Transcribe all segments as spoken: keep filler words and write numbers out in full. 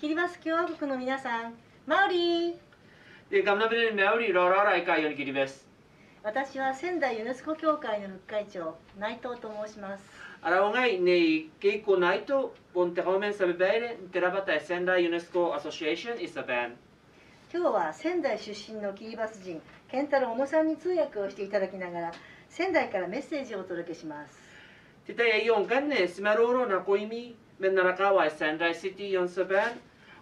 キリバス共和国の皆さん、マウリー。 Kam na bane ni mauri, raoraora aika iaon Kiribati. 私は仙台ユネスコ協会の副会長、内藤と申します。 Arau ngai Nei Keiko Naito, bon te kauoman n tia babaire n te rabwata ae Sendai UNESCO Association i Tiaban. 今日は仙台出身のキリバス人、ケンタロ・オノさんに通訳をしていただきながら、仙台からメッセージをお届けします。 N te tai aio ngkanne ti maroro nakoimi man ara kaawa ae Sendai City iaon Tiaban,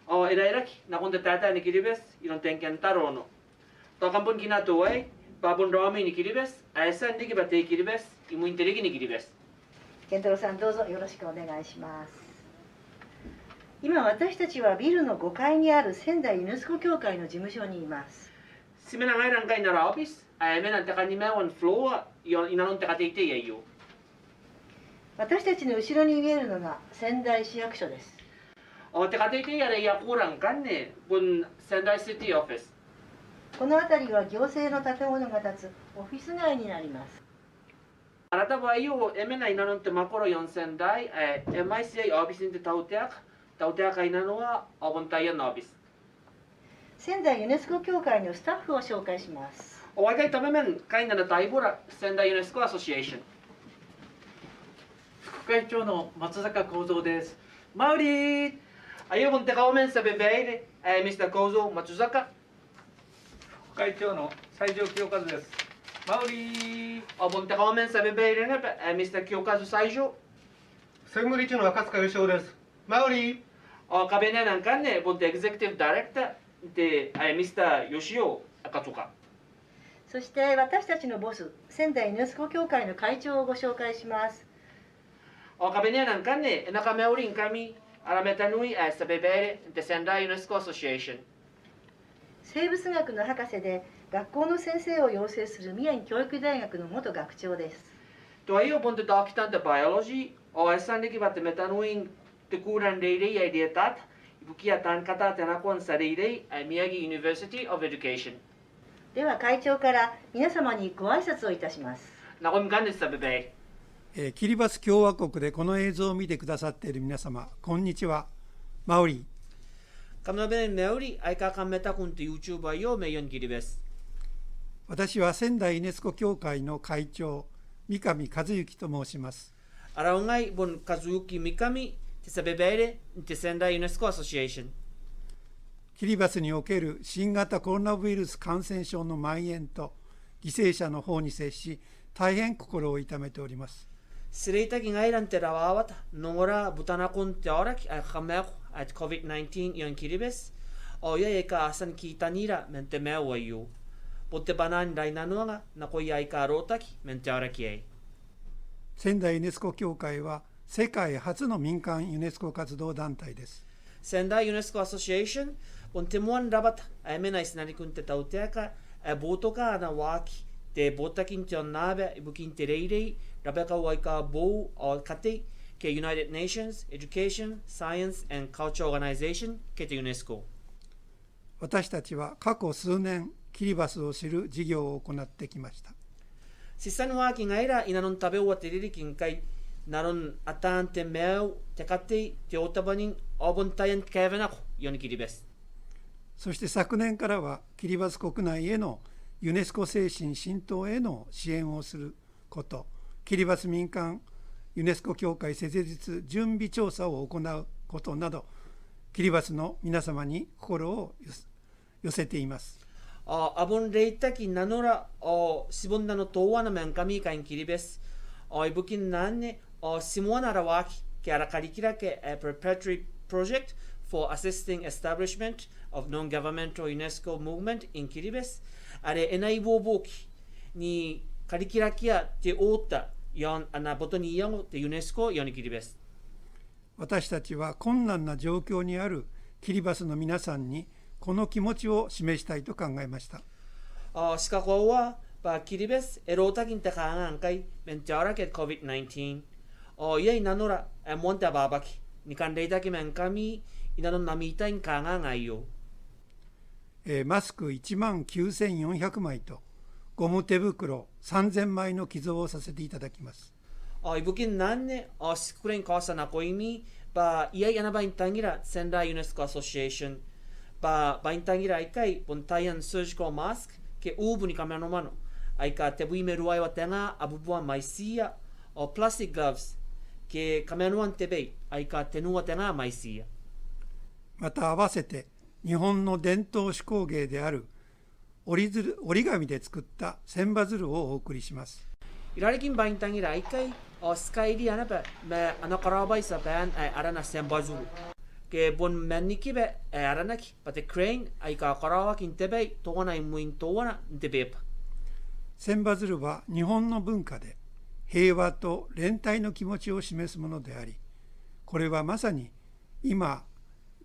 ao e rairaki nakon te taetae ni Kiribati iroun Ten Kentaro Ono. Tao kam bon kinaa teuaei bwa bon raomi ni Kiribati ae e a tia n riki bwa te I-Kiribati imwin te riki ni Kiribati. ケンタロさん、どうぞよろしくお願いします。 今、私たちはビルのごかいにある仙台ユネスコ協会の事務所にいます。 Ti mena ngaira ngkai n ara aobiti ae e mena n te kanimaua n floor i, inanon te kateitei aio. 私たちの後ろに見えるのが仙台市役所です。 Ao te kateitei are I a kura ngkanne bon Sendai City Office. この辺りは行政の建物が建つオフィス街になります。 Ara tabo aio e mena inanon te mwakoro iaon Sendai ae e mwaiti iai aobitin te tautaeka, tautaeka inanoa ao bon taian aobiti. 仙台ユネスコ協会のスタッフを紹介します。 Ao aikai tabeman kaain ana taibora Sendai UNESCO Association. 副会長の松坂幸三です。マウリー。 Aio bon te kauoman n tia babaire ae Mister Kozo Matsuzaka. 副会長の西条清和です。マウリー。 Ao bon te kauoman n tia babaire naba ae Mister Kiyokazu Saijo. 専務理事の赤塚義雄です。マウリー。 Ao kabaneana ngkanne bon te Executive Director n te, ae Mister Yoshio Akatsuka. そして私たちのボス、仙台ユネスコ協会の会長をご紹介します。 Ao kabaneana ngkanne e na kamauri ngkami ara mataniwi ae tia babaire n te Sendai UNESCO Association. 生物学の博士で、学校の先生を養成する宮城教育大学の元学長です。 Teuaio bon te taokita n te biology, ao e a tia n riki bwa te mataniwi n te kura n reirei ae rietata ibukia taan kataa te nakoa n tia reirei ae Miyagi University of Education. では会長から皆様にご挨拶をいたします。 Nakoim ngkanne tia babaire. えー、キリバス共和国でこの映像を見てくださっている皆様、こんにちは。マウリー。 Kam na bane ni mauri aika kam mataku n te YouTube aio mai aon Kiribati. 私は仙台ユネスコ協会の会長、三上和幸と申します。 Arau ngai bon Kazuyuki Mikami, te tia babaire n te Sendai UNESCO Association. キリバスにおける新型コロナウイルス感染症の蔓延と犠牲者の報に接し、大変心を痛めております。 Ti reitaki ngaira n te rawawata n ongora butanakon te aoraki ae kamaiu ae te COVID nineteen iaon Kiribati, ao iai aika a tia ni kitanira man te maiu aio. Bon te bwanaa n rainanoanga nakoia aika a rotaki man te aoraki aei. 仙台ユネスコ協会は世界初の民間ユネスコ活動団体です。 Sendai UNESCO Association bon te moan rabwata ae mena i tinanikun te tautaeka ae boutoka ana waaki te botaki n te aonnaba ibukin te reirei, rabakau aika boou ao katei, ke United Nations Education, Science and Culture Organization, ke te UNESCO. 私たちは過去数年、キリバスを知る事業を行ってきました。 Ti tia n waaki ngaira inanon tabeua te ririki ngkai n aron ataan te maiu, te katei, te otabwanin, ao bon taian kaewenako iaon Kiribati. そして昨年からは、キリバス国内へのユネスコ精神浸透への支援をすること、キリバス民間ユネスコ協会設立準備調査を行うことなど、キリバスの皆様に心を寄せ 寄せています。 Ao a bon reitaki nanora ao ti bon nano teuana ma ngkami kaain Kiribati. Ao ibukin anne ao ti moana ara waaki ke ara karikirake ae Perpetuate Project for Assisting Establishment of Non-Governmental UNESCO Movement in Kiribati, are e na ibuobuoki ni karikirakea te oota iaon ana boto n iango te UNESCO iaon Kiribati. 私たちは困難な状況にあるキリバスの皆さんにこの気持ちを示したいと考えました。 Ao ti kakoaua bwa Kiribati e rotaki n te kangaanga ngkai man te aoraki ae COVID nineteen. Ao iai nanora ae moan te ababaki ni kan reitaki ma ngkami inanon ami tai ni kangaanga aio. えー、マスク一万九千四百枚と、ゴム手袋三千枚の寄贈をさせていただきます。Ao ibukin anne, ao ti kukurei n kaotia nakoimi bwa iai ana bwaintangira Sendai UNESCO Association, bwa bwaintangira aikai bon taian surgical mask ke ubu ni kamanomano aika tebwi ma ruaiwa tenga abubua mwaitiia, ao plastic gloves ke kamanoan tebei aika tenua tenga mwaitiia. また、合わせて日本の伝統手工芸である折り鶴折り紙で作った千羽鶴をお送りします。 Irarikin bwaintangira aikai, ao ti kairiia naba ma ana karaobwai Tiaban ae arana senbazuru, ke bon man ni kiba ae aranaki bwa te crane, aika karaoaki n te bai teuana imwin teuana n te beba. 千羽鶴は日本の文化で、平和と連帯の気持ちを示すものであり、これはまさに今、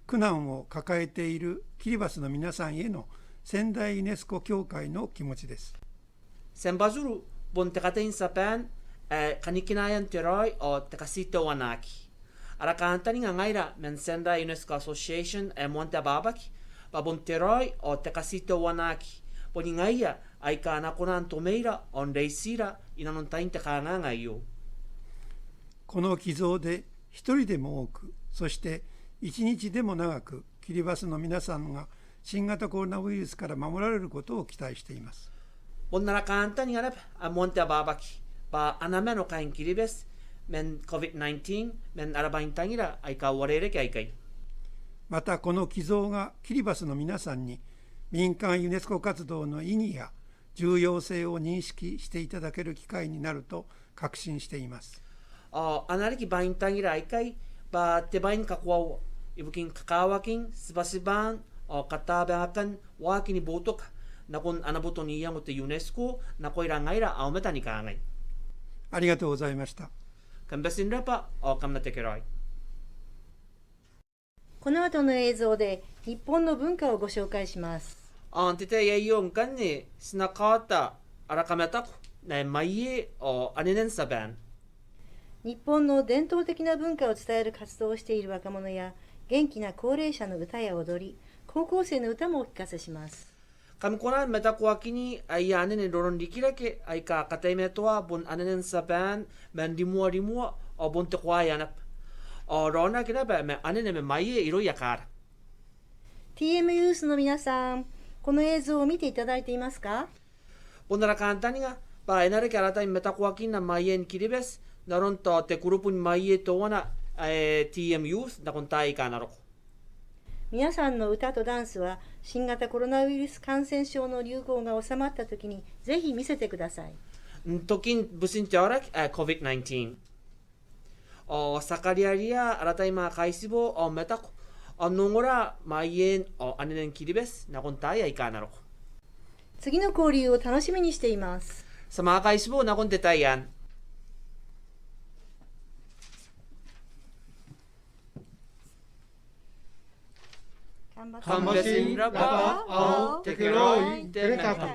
苦難を抱えているキリバスの皆さんへの仙台ユネスコ協会の気持ちです。 Senbazuru bon te katei n Tiaban ae kanikinaean te raoi ao te katiteuanaaki. Ara kantaninga ngaira man Sendai UNESCO Association ae moan te ababaki bwa bon te raoi ao te katiteuanaaki, boni ngaia aika a na kona n tomeira ao n reitira inanon tain te kanganga aio. この寄贈で一人でも多く、そして一日でも長く、キリバスの皆さんが新型コロナウイルスから守られることを期待しています。 Bon ara kantaninga naba ae moan te ababaki bwa a na mano kaain Kiribati man COVID nineteen man ara bwaintangira aika uarereke aikai. また、この寄贈がキリバスの皆さんに民間ユネスコ活動の意義や重要性を認識していただける機会になると確信しています。 Ao a na riki bwaintangira aikai bwa te bwai ni kakoaua ibukin kakawakin, tibwatibwaan ao katabangakan waaki ni boutoka nakon ana boto n iango te UNESCO nakoira ngaira aomata ni kangai. ありがとうございました。 Kam bati n rabwa ao kam na tekeraoi. この後の映像で日本の文化をご紹介します。 Ao n te tai aio ngkanne ti na kaota ara kamataku n ae mwaie ao anenen Tiaban. 日本の伝統的な文化を伝える活動をしている若者や元気な高齢者の歌や踊り、高校生の歌もお聞かせします。 Kam kona ni matakuakini aia anene n roronrikirake aika kataimatoa bon anenen Tiaban man rimoa rimoa ao bon te koaea naba. Ao raonaki naba ma anene ma mwaie irouia kaara. TMユースの皆さん、この映像を見ていただいていますか？ Bon ara kantaninga bwa e na reke ara tai ni matakuakina mwaien Kiribati n aron tao te kurubu ni mwaie teuana ae TM Youth nakon taai aika a na roko. 皆さんの歌とダンスは新型コロナウイルス感染症の流行が収まった時にぜひ見せてください。 N tokin butin te aoraki ae COVID nineteen. Ao ti a kariaria ara tai ma kaitibo ao mataku ao n ongora mwaien ao anenen Kiribati nakon taai aika a na roko. 次の交流を楽しみにしています。 Ti a manga kaitibo nakon te tai anne. Kam bati n rabwa ao tekeraoi n te mataku.